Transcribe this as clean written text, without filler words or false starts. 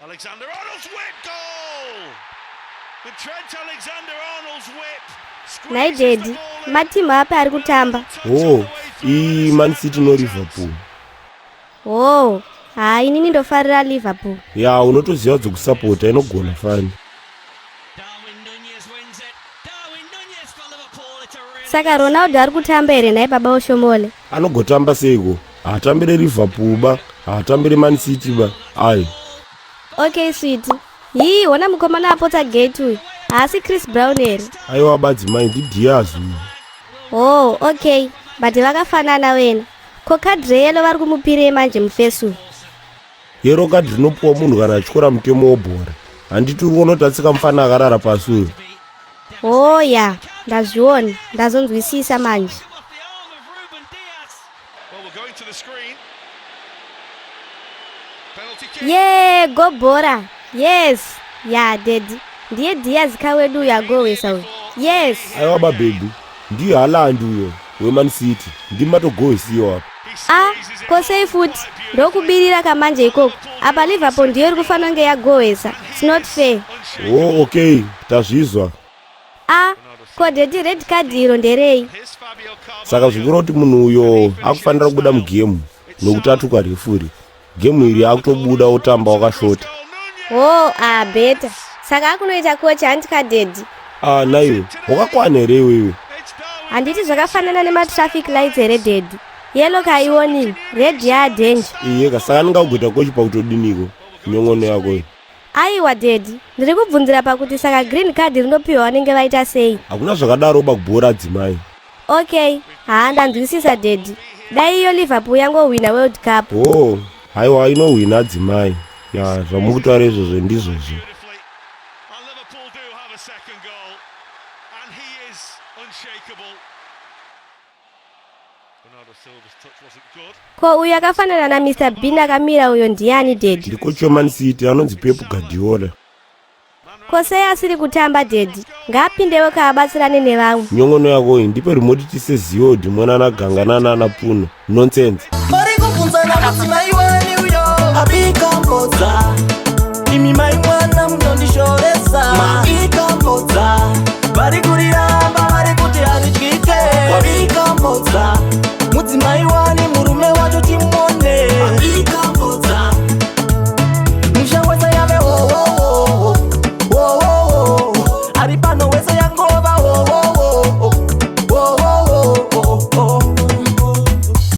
Alexander Arnold's whip goal! And Trent Alexander Arnold's whip Nhai daddy, matimu api ari kutamba? Oh, iyi Man City no Liverpool. Oh, haa inini ndofarira Liverpool. Ya, unotoziva dzokusapota inogona fani. Saka Ronaldo ari kutamba here nhai baba Oshomole? Anogotamba seiko? Haatambire Liverpool ba, haatambire Man City ba. Ai. Okay sweetie. Hii, hona mukomana apotsa gate uyu. Haasi Chris Brown here? Aiwa badzimai ndiDiaz uyu. Oh, okay. But vakafanana wena. Ko card reyellow vari kumupirei manje mufesi uyu? Yellow card rinopiwa munhu kana atyora mutemo webhora. Handiti uri kuona kuti atsika mufana akarara pasi uyu? Oh ya, ndazviona. Ndazonzwisisa manje. Yee, go bhora. Yes. Ya, daddy. Ndiye Diaz ka wedu uyu agohwesa uyu. Yes. Aiwa ba baby, ndiye Haaland uyo weMan City. Ndimi matogohwesiwa apa. Ah, ko sei futi? Ndokubirira kamanje ikoko. Apa Liverpool ndiyo iri kufanira kunge yagohwesa. It's not fair. Oh, okay, tazvizwa. Ah, ko daddy red card iro nderei? Saka zvikureva kuti munhu uyo akufanira kubuda mugemu nokuti atuka refuri. Gemu iri akutobuda otamba wakashota. Oh, ah, better. Saka akunoita coach hanti ka daddy? Ah, naiwe, wakakwana here iwewe? Handiti zvakafanana nematraffic lights here daddy? Yellow ka iwarning, red yaa danger. Iye ka saka anenge akugoita coach pakutodiniko? Nyon'ono yako iyi. Aiwa daddy, ndiri kubvunzira pakuti saka green card rinopiwa vanenge vaita sei? Hakuna zvakadaro bakubhora adzimai. Okay, haa ndanzwisisa daddy. Dai iyo Liverpool yangohwina World Cup. Oh, haiwa inohwina adzimai. Ya, zvamukutaura izvozvo ndizvozvo. Ko uyu akafanana naMr Bean akamira uyo ndiani daddy? Ndikochi weMan City anonzi Pep Guardiola. Ko sei asiri kutamba daddy? Ngaapindewo kaabatsirane nevamwe. Nyongono yako iyi ndipe remote tise ziyo dhimona naganga nanana puno. Nonsense. Vari kubvunzana mudzimai wani uyo abika mbodza imi mai mwana munondishoresa mabika mbodza vari kuriramba vari kuti haridyike wabika mbodza mudzimai.